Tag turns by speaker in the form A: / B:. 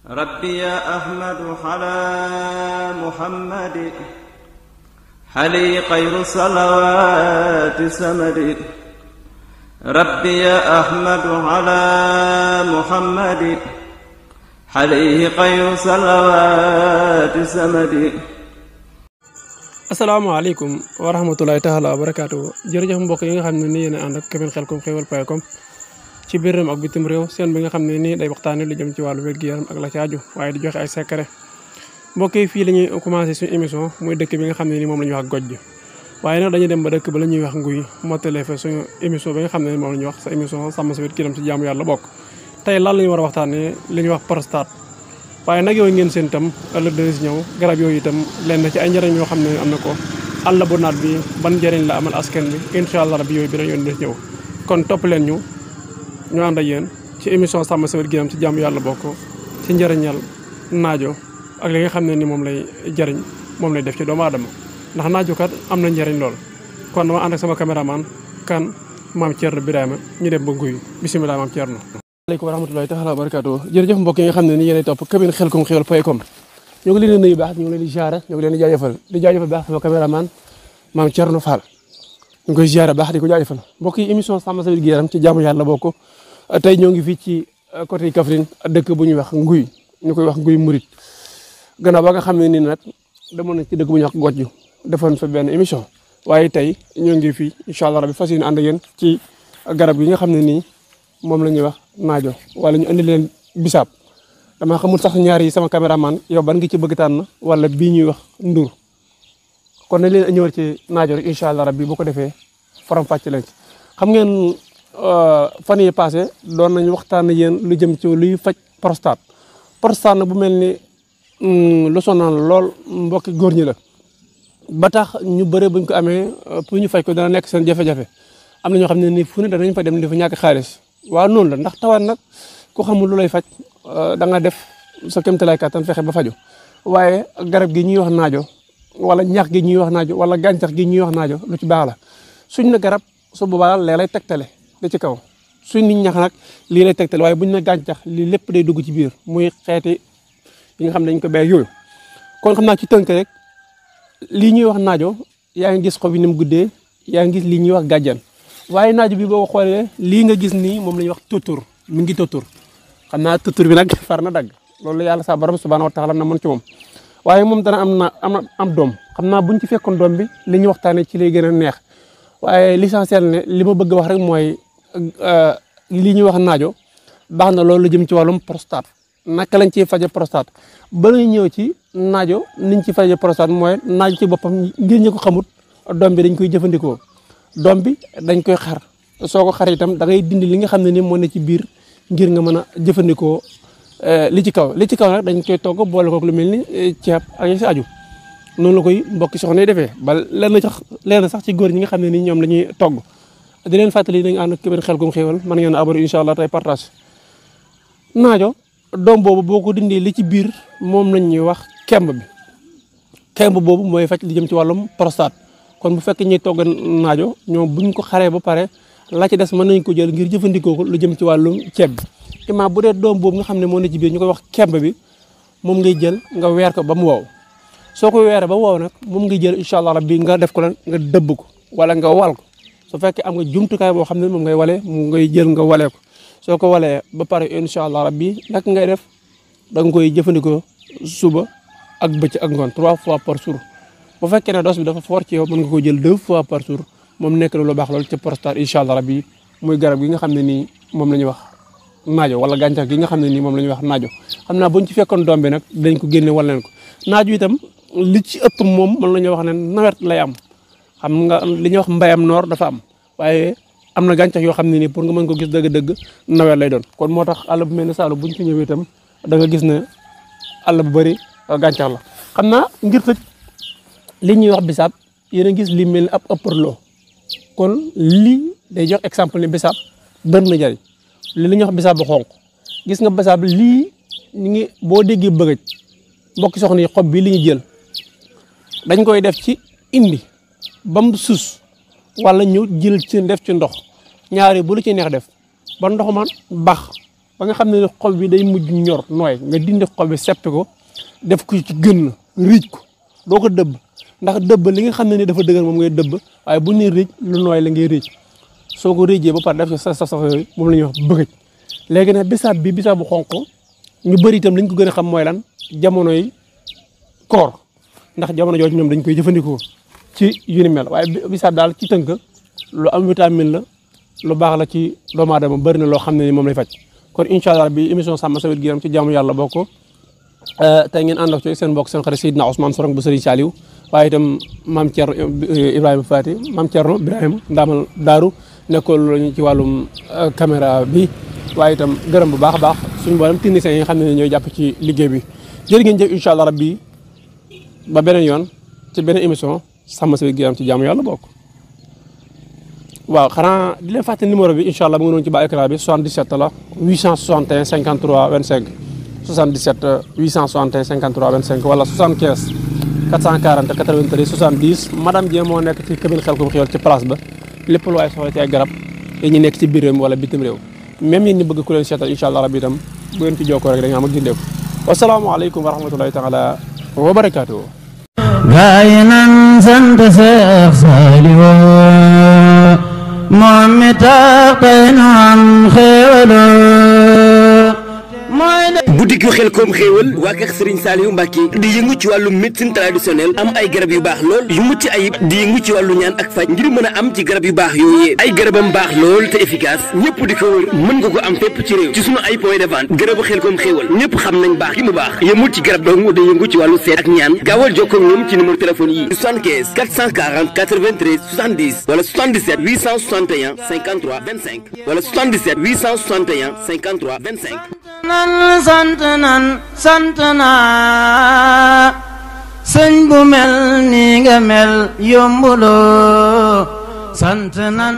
A: ربي يا أحمد على محمد حلي خير صلوات سمد ربي يا أحمد على محمد حليه خير صلوات سمد
B: asalaamaaleykum wa rahmatulahi taala wa barakaatu jërëjëf mbokk yi nga xam ne ni yéen a ànd ak Kébémer Xelcom xéwal.com ci biir réew ak bitim réew seen bi nga xam ne nii day waxtaane lu jëm ci wàllu wér-gu-yaram ak la ci aju waaye di joxe ay secret mbokk yi fii la ñuy commencé suñu émission muy dëkk bi nga xam ne ni moom la ñuy wax Gojj waaye nag dañuy dem ba dëkk ba la ñuy wax Nguy mottalee fa suñu émission bi nga xam ne ni moom la ñuy wax sa émission sàmm sa wér-gu-yaram ci jaamu yàlla bokk tey lan la ñu war a waxtaane li ñuy wax prostate waaye nag yooyu ngeen seen itam ëllëg dana si ñëw garab yooyu itam lenn ci ay njëriñ yoo xam ne am na ko àll bu naat bi ban njëriñ la amal askan bi incha allah rabbi yooyu bi dañu dana si ñëw kon topp leen ñu ànd ak yéen ci émission sàmm sa wér-gu-yaram ci jaamu yàlla bokk ci njëriñal naajo ak li nga xam ne ni moom lay jëriñ moom lay def ci doomu aadama ndax naajo kat am na njëriñ lool kon dama ànd ak sama caméraman kan maam Thierno Birama ñu dem ba Nguy bisimilah maam Thierno. Aleykum wa rahmatulahi taala wa barakatuh jërëjëf mbokk yi nga xam ne ni yéenay topp Kébémer Xelcom xéwal.com ñu ngi leen di nuyu baax ñu ngi leen di ziare ñu ngi leen di jaajëfal baax sama caméraman maam Thierno Fall ñu ngi koy ziare baax di ko jaajëfal mbokk yi émission sàmm sa wér-gu-yaram ci jaamu yàlla bokk tey ñoo ngi fii ci côté Kaffrine dëkk bu ñuy wax Nguy ñu koy wax Nguy Murit gannaaw ba nga xam ne nii nag demoon nañ ci dëkk bu ñuy wax Gojj defoon fa benn émission waaye tey ñoo ngi fii incha allah rabbi fas yéene ànd ak yéen ci garab gi nga xam ne nii moom la ñuy wax naajo wala ñu andi leen bisaab dama xamul sax ñaar yi sama caméraman yow ban nga ci bëgg tànn wala bii ñuy wax ndur kon nañ leen ñëwal ci naajo rek incha allah rabbi bu ko defee faram fàcc leen ci xam ngeen fan yi passé doon nañ waxtaan yéen lu jëm ci luy faj prostate na bu mel ni lu sonal lool mbokki góor ñi la ba tax ñu bëre buñ ko amee pour ñu faj ko dana nekk seen jafe-jafe am na ñoo xam ne ni fu ne danañ fa dem di fa ñàkk xaalis waaw noonu la ndax tawat nag ku xamul lu lay faj da nga def sa kéemtalaay kattan fexe ba faju waaye garab gi ñuy wax naajo wala ñax gi ñuy wax naajo wala gàncax gi ñuy wax naajo lu ci baax la suñ na garab su boobaa lee lay tegtale da ci kaw suñ nit ñax nag lii lay tegtale waaye buñ na gàncax lii lépp day dugg ci biir muy xeeti yi nga xam ne dañ ko béy yooyu kon xam naa ci tënk rek lii ñuy wax naajo yaa ngi gis xob yi ni mu guddee yaa ngi gis lii ñuy wax gàjjan waaye naajo bi boo ko xoolee lii nga gis nii moom la ñuy wax tutur mi ngi tutur xam naa tutur bi nag far na dagg loolu yàlla sa borom subhanahu wa taala na mën ci moom waaye moom dana am doom xam naa buñ ci fekkoon doom bi li ñuy waxtaanee ci lay gën a neex waaye l'essentiel ne li ma bëgg wax rek mooy lii ñuy wax naajo baax na loolu jëm ci wàllum prostate naka lañ ciy faje prostate ba ñu ñëw ci naajo niñ ci faje prostate mooy naajo ci boppam ngir ñu ko xamut doom bi dañ koy jëfandikoo doom bi dañ koy xar soo ko xar itam da ngay dindi li nga xam ne ni moo ne ci biir ngir nga mën a jëfandikoo li ci kaw nag dañ koy togg boole kook lu mel ni ceeb ak yi si aju noonu la koy mbokki soxna yi defee ba lenn sax ci góor ñi nga xam ne ni ñoom la ñuy togg di leen fàttali dañu ànd ak Kébémer Xelcom xéwal mën ngeen abonné incha allah tey partage naajo doom boobu boo ko dindee li ci biir moom lañ ñuy wax kemb boobu mooy faj li jëm ci wàllum prostate kon bu fekkee ñuy togg naajo ñoom buñ ko xaree ba pare la ci des mën nañ ko jël ngir jëfandikoo ko lu jëm ci wàllum ceeb bi imaam bu dee doom boobu nga xam ne moo ne ci biir ñu koy wax kemb bi moom ngay jël nga weer ko ba mu wow soo ko weeree ba wow nag moom ngay jël incha allah rabbi nga def ko lan nga dëbb ko wala nga wal ko su fekkee am nga jumtukaay boo xam ne moom ngay walee mu ngay jël nga walee ko soo ko walee ba pare incha allah rabbi nag ngay def da nga koy jëfandikoo suba ak bëccëg ak ngoon 3 fois par jour bu fekkee ne dose bi dafa fort ci yow mën nga ko jël 2 fois par jour moom nekk na lu baax loolu ci prostate incha allah rabbi muy garab gi nga xam ne nii moom la ñuy wax naajo wala gàncax gi nga xam ne nii moom la ñuy wax naajo xam naa buñ ci fekkoon doom bi nag dañ ko génne wal leen ko naajo itam li ci ëpp moom mën la ñuy wax ne nawet lay am xam nga li ñuy wax mbayam noor dafa am waaye am na gàncax yoo xam ne nii pour nga mën ko gis dëgg-dëgg nawet lay doon kon moo tax àll bu mel ne Saalum buñ fi ñëwee itam da nga gis ne àll bu bëri gàncax la xam naa ngir tëj li ñuy wax bisaab yéen a gis li mel ni ab ëpparloo kon lii day jox exemple ni bisaab bëri na jariñ li ñuy wax bisaab bu xonq gis nga bisaab lii ñu ngi boo déggee bëgëj mbokki soxna yi xob bi li ñu jël dañ koy def ci indi ba mu sus wala ñu jël ci def ci ndox ñaari bu lu ci neex def ba ndox man bax ba nga xam ne xob bi day mujj ñor nooy nga dindi xob bi seppi ko def ko ci gën riij ko doo ko dëbb ndax dëbb li nga xam ne ni dafa dëgër moom ngay dëbb waaye bu ni riij lu nooy la ngay riij soo ko riijee ba pare def ci saf yooyu moom la ñuy wax bëgëj léegi nag bisaab bu xonq ñu bëri itam lañ ko gën a xam mooy lan jamonoy koor ndax jamono jooju ñoom dañ koy jëfandikoo ci yu ni mel waaye bisaab daal ci tënk lu am vitamine la lu baax la ci doomu aadama bëri na loo xam ne ni moom lay faj kon incha allah bi émission sàmm sa wér gu yaram ci jaamu yàlla bokk tey ngeen ànd ak ci seen mbokk seen xarit Seydina Ousmane Sorong bu Serigne Saliou waaye itam maam Thierno Ibrahima Fati maam Thierno Ibrahima ndaamal daaru nekkoon lañu ci wàllum caméra bi waaye itam gërëm bu baax a baax suñu mboolem techniciens yi nga xam ne ñooy jàpp ci liggéey bi jërë ngeen jëf incha allah rabbi ba beneen yoon ci beneen émission sàmm sa wér gu yaram ci jaamu yàlla bokk waaw xanaa di leen fàtte numéro bi incha allah mu ngi noonu ci bas écran bi 77 la 861 53 25 77 861 53 25 wala 75 440 93 70 madame Dieng moo nekk ci commune Xelkom Xéwal ci place ba lépp lu waay soxla ci ay garab yi ñu nekk ci biir réew mi wala bitim réew même yéen ñi bëgg ku leen seetal incha allah rabbi itam bu ngeen ci jokkoo rek da nga am ak gindeeku wasalaamaaleykum wa rahmatulahi taala wa barakaatuhu
A: gaay nan sant Seex Saaliw moom mi tax tey nu am xéewal
C: boutique yu Xelkom Xéwal waa kër Serigne Saliou Mbacké di yëngu ci wàllu médecine traditionnelle am ay garab yu baax lool yu mucc ayib di yëngu ci wàllu ñaan ak faj ngir mën a am ci garab yu baax yooyee ay garabam baax lool te efficace ñëpp di ko wër mën nga ko am fépp ci réew ci sunu ay point de vente garabu Xelkom Xéwal ñëpp xam nañ baax gi mu baax yëmul ci garab dong da yëngu ci wàllu seet ak ñaan gaawal jokkoo ak ñoom ci numéro téléphone yi 75 440 93 70 wala 77 861 53 25 wala 77 861 53 25
A: sant naa sëñ bu mel ni nga mel yombuloo sant nan